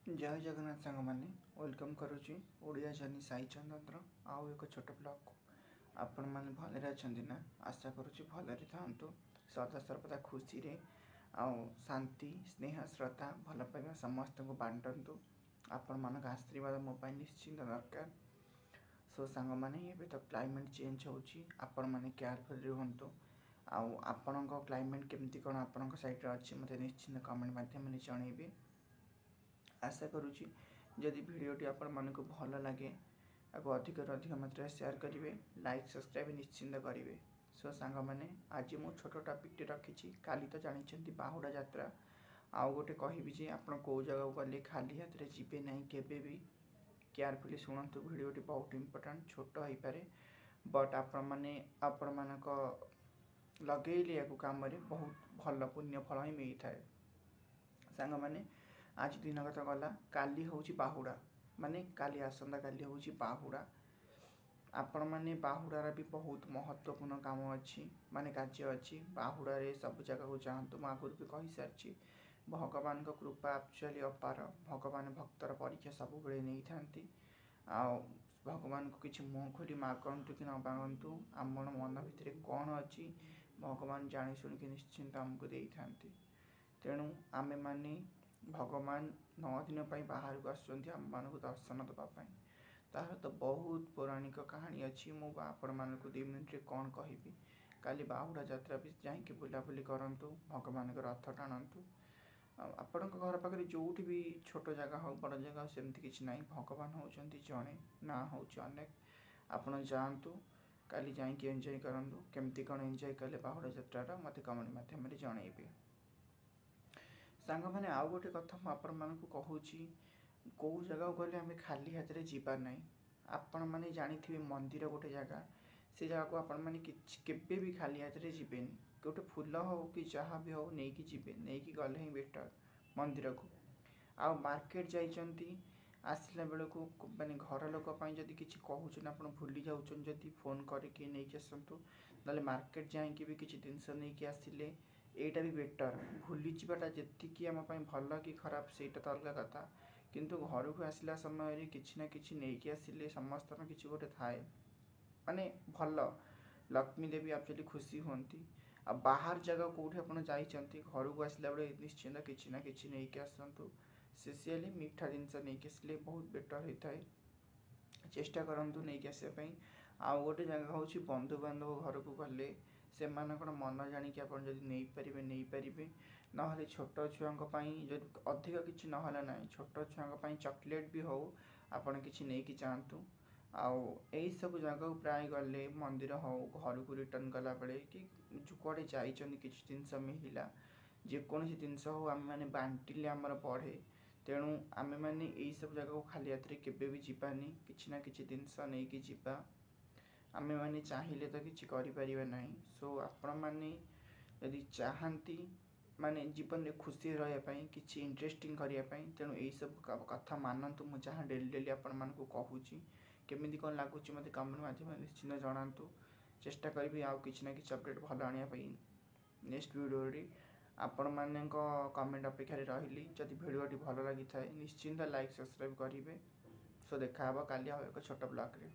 ଜୟ ଜଗନ୍ନାଥ ସାଙ୍ଗମାନେ, welcome କରୁଛି Odia journey Sai ଚନ୍ଦନର ଆଉ ଏକ ଛୋଟ ବ୍ଲଗ୍କୁ। ଆପଣମାନେ ଭଲରେ ଅଛନ୍ତି ନା? ଆଶା କରୁଛି ଭଲରେ ଥାଆନ୍ତୁ, ସଦାସର୍ବଦା ଖୁସିରେ ଆଉ ଶାନ୍ତି, ସ୍ନେହ, ଶ୍ରଦ୍ଧା, ଭଲ ପାଇବା ସମସ୍ତଙ୍କୁ ବାଣ୍ଟନ୍ତୁ। ଆପଣମାନଙ୍କ ଆଶୀର୍ବାଦ ମୋ ପାଇଁ ନିଶ୍ଚିନ୍ତ ଦରକାର। ସୋ ସାଙ୍ଗମାନେ, ଏବେ ତ କ୍ଲାଇମେଟ୍ ଚେଞ୍ଜ ହେଉଛି, ଆପଣମାନେ କେୟାରଫୁଲ୍ ରୁହନ୍ତୁ। ଆଉ ଆପଣଙ୍କ କ୍ଲାଇମେଟ୍ କେମିତି କ'ଣ ଆପଣଙ୍କ ସାଇଡ଼୍ରେ ଅଛି, ମୋତେ ନିଶ୍ଚିନ୍ତ କମେଣ୍ଟ ମାଧ୍ୟମରେ ଜଣାଇବେ। ଆଶା କରୁଛି ଯଦି ଭିଡ଼ିଓଟି ଆପଣମାନଙ୍କୁ ଭଲ ଲାଗେ, ତାକୁ ଅଧିକରୁ ଅଧିକ ମାତ୍ରାରେ ସେୟାର କରିବେ, ଲାଇକ୍, ସବସ୍କ୍ରାଇବ୍ ନିଶ୍ଚିନ୍ତ କରିବେ। ସୋ ସାଙ୍ଗମାନେ, ଆଜି ମୁଁ ଛୋଟ ଟପିକ୍ଟି ରଖିଛି। କାଲି ତ ଜାଣିଛନ୍ତି ବାହୁଡ଼ା ଯାତ୍ରା। ଆଉ ଗୋଟେ କହିବି ଯେ ଆପଣ କେଉଁ ଜାଗାକୁ ଗଲେ ଖାଲି ହାତରେ ଯିବେ ନାହିଁ କେବେ ବି। କେୟାରଫୁଲି ଶୁଣନ୍ତୁ, ଭିଡ଼ିଓଟି ବହୁତ ଇମ୍ପୋର୍ଟାଣ୍ଟ। ଛୋଟ ହେଇପାରେ, ବଟ୍ ଆପଣମାନେ ଆପଣମାନଙ୍କ ଲଗେଇଲେ ୟାକୁ କାମରେ ବହୁତ ଭଲ ପୁଣ୍ୟ ଫଳ ହିଁ ମିଳିଥାଏ। ସାଙ୍ଗମାନେ, ଆଜି ଦିନ କଥା ଗଲା, କାଲି ହେଉଛି ବାହୁଡ଼ା, ମାନେ କାଲି ଆସନ୍ତାକାଲି ହେଉଛି ବାହୁଡ଼ା। ଆପଣମାନେ ବାହୁଡ଼ାର ବି ବହୁତ ମହତ୍ତ୍ୱପୂର୍ଣ୍ଣ କାମ ଅଛି, ମାନେ କାର୍ଯ୍ୟ ଅଛି। ବାହୁଡ଼ାରେ ସବୁ ଜାଗାକୁ ଯାଆନ୍ତୁ, ମୁଁ ଆଗରୁ ବି କହିସାରିଛି। ଭଗବାନଙ୍କ କୃପା ଆକ୍ଚୁଆଲି ଅପାର। ଭଗବାନ ଭକ୍ତର ପରୀକ୍ଷା ସବୁବେଳେ ନେଇଥାନ୍ତି। ଆଉ ଭଗବାନଙ୍କୁ କିଛି ମୁହଁ ଖୋଲି ମାଗନ୍ତୁ କି ନ ମାଗନ୍ତୁ, ଆମର ମନ ଭିତରେ କ'ଣ ଅଛି ଭଗବାନ ଜାଣି ଶୁଣିକି ନିଶ୍ଚିନ୍ତ ଆମକୁ ଦେଇଥାନ୍ତି। ତେଣୁ ଆମେମାନେ ଭଗବାନ 9 ଦିନ ପାଇଁ ବାହାରକୁ ଆସୁଛନ୍ତି ଆମମାନଙ୍କୁ ଦର୍ଶନ ଦେବା ପାଇଁ। ତାହାର ତ ବହୁତ ପୌରାଣିକ କାହାଣୀ ଅଛି, ମୁଁ ଆପଣମାନଙ୍କୁ 2 ମିନିଟ୍ରେ କ'ଣ କହିବି। କାଲି ବାହୁଡ଼ା ଯାତ୍ରା ବି ଯାଇକି ବୁଲାବୁଲି କରନ୍ତୁ, ଭଗବାନଙ୍କ ରଥ ଟାଣନ୍ତୁ। ଆଉ ଆପଣଙ୍କ ଘର ପାଖରେ ଯେଉଁଠି ବି ଛୋଟ ଜାଗା ହେଉ ବଡ଼ ଜାଗା ହେଉ, ସେମିତି କିଛି ନାହିଁ, ଭଗବାନ ହେଉଛନ୍ତି ଜଣେ, ନାଁ ହେଉଛି ଅନେକ। ଆପଣ ଯାଆନ୍ତୁ କାଲି, ଯାଇକି ଏନ୍ଜୟ କରନ୍ତୁ। କେମିତି କ'ଣ ଏନ୍ଜୟ କଲେ ବାହୁଡ଼ା ଯାତ୍ରାର ମୋତେ କମେଣ୍ଟ ମାଧ୍ୟମରେ ଜଣାଇବେ। ସାଙ୍ଗମାନେ, ଆଉ ଗୋଟେ କଥା ମୁଁ ଆପଣମାନଙ୍କୁ କହୁଛି, କେଉଁ ଜାଗାକୁ ଗଲେ ଆମେ ଖାଲି ହାତରେ ଯିବା ନାହିଁ। ଆପଣମାନେ ଜାଣିଥିବେ ମନ୍ଦିର ଗୋଟେ ଜାଗା, ସେ ଜାଗାକୁ ଆପଣମାନେ କିଛି କେବେ ବି ଖାଲି ହାତରେ ଯିବେନି। ଗୋଟେ ଫୁଲ ହେଉ କି ଯାହା ବି ହେଉ ନେଇକି ଯିବେ, ନେଇକି ଗଲେ ହିଁ ବେଟର୍ ମନ୍ଦିରକୁ। ଆଉ ମାର୍କେଟ ଯାଇଛନ୍ତି, ଆସିଲା ବେଳକୁ ମାନେ ଘର ଲୋକ ପାଇଁ ଯଦି କିଛି କହୁଛନ୍ତି ଆପଣ ଭୁଲି ଯାଉଛନ୍ତି, ଯଦି ଫୋନ୍ କରିକି ନେଇକି ଆସନ୍ତୁ, ନହେଲେ ମାର୍କେଟ ଯାଇକି ବି କିଛି ଜିନିଷ ନେଇକି ଆସିଲେ ଏଇଟା ବି ବେଟର୍। ଭୁଲିଯିବାଟା ଯେତିକି ଆମ ପାଇଁ ଭଲ କି ଖରାପ ସେଇଟା ତ ଅଲଗା କଥା, କିନ୍ତୁ ଘରକୁ ଆସିଲା ସମୟରେ କିଛି ନା କିଛି ନେଇକି ଆସିଲେ ସମସ୍ତଙ୍କର କିଛି ଗୋଟେ ଥାଏ, ମାନେ ଭଲ, ଲକ୍ଷ୍ମୀ ଦେବୀ ଆକ୍ଚୁଆଲି ଖୁସି ହୁଅନ୍ତି। ଆଉ ବାହାର ଜାଗା କେଉଁଠି ଆପଣ ଯାଇଛନ୍ତି, ଘରକୁ ଆସିଲା ବେଳେ ନିଶ୍ଚିନ୍ତ କିଛି ନା କିଛି ନେଇକି ଆସନ୍ତୁ। ସ୍ପେସିଆଲି ମିଠା ଜିନିଷ ନେଇକି ଆସିଲେ ବହୁତ ବେଟର୍ ହୋଇଥାଏ, ଚେଷ୍ଟା କରନ୍ତୁ ନେଇକି ଆସିବା ପାଇଁ। ଆଉ ଗୋଟେ ଜାଗା ହେଉଛି ବନ୍ଧୁବାନ୍ଧବ ଘରକୁ ଗଲେ ସେମାନଙ୍କର ମନ ଜାଣିକି ଆପଣ ଯଦି ନେଇପାରିବେ ନେଇପାରିବେ, ନହେଲେ ଛୋଟ ଛୁଆଙ୍କ ପାଇଁ ଯଦି ଅଧିକ କିଛି ନହେଲା ନାହିଁ, ଛୋଟ ଛୁଆଙ୍କ ପାଇଁ ଚକୋଲେଟ୍ ବି ହେଉ ଆପଣ କିଛି ନେଇକି ଯାଆନ୍ତୁ। ଆଉ ଏଇସବୁ ଜାଗାକୁ ପ୍ରାୟ ଗଲେ, ମନ୍ଦିର ହେଉ, ଘରକୁ ରିଟର୍ଣ୍ଣ କଲାବେଳେ କି କୁଆଡ଼େ ଯାଇଛନ୍ତି କିଛି ଜିନିଷ ମିଳିଲା, ଯେକୌଣସି ଜିନିଷ ହେଉ ଆମେମାନେ ବାଣ୍ଟିଲେ ଆମର ବଢ଼େ। ତେଣୁ ଆମେମାନେ ଏଇସବୁ ଜାଗାକୁ ଖାଲି ହାତରେ କେବେ ବି ଯିବାନି, କିଛି ନା କିଛି ଜିନିଷ ନେଇକି ଯିବା। ଆମେମାନେ ଚାହିଁଲେ ତ କିଛି କରିପାରିବା ନାହିଁ। ସୋ ଆପଣମାନେ ଯଦି ଚାହାନ୍ତି ମାନେ ଜୀବନରେ ଖୁସି ରହିବା ପାଇଁ, କିଛି ଇଣ୍ଟରେଷ୍ଟିଂ କରିବା ପାଇଁ, ତେଣୁ ଏଇସବୁ କଥା ମାନନ୍ତୁ। ମୁଁ ଯାହା ଡେଲି ଡେଲି ଆପଣମାନଙ୍କୁ କହୁଛି, କେମିତି କ'ଣ ଲାଗୁଛି ମୋତେ କମେଣ୍ଟ ମାଧ୍ୟମରେ ନିଶ୍ଚିନ୍ତ ଜଣାନ୍ତୁ। ଚେଷ୍ଟା କରିବି ଆଉ କିଛି ନା କିଛି ଅପଡ଼େଟ୍ ଭଲ ଆଣିବା ପାଇଁ ନେକ୍ସଟ ଭିଡ଼ିଓରେ। ଆପଣମାନଙ୍କ କମେଣ୍ଟ ଅପେକ୍ଷାରେ ରହିଲି। ଯଦି ଭିଡ଼ିଓଟି ଭଲ ଲାଗିଥାଏ ନିଶ୍ଚିନ୍ତ ଲାଇକ୍, ସବସ୍କ୍ରାଇବ୍ କରିବେ। ସୋ ଦେଖା ହେବ କାଲି ଆଉ ଏକ ଛୋଟ ବ୍ଲଗ୍ରେ।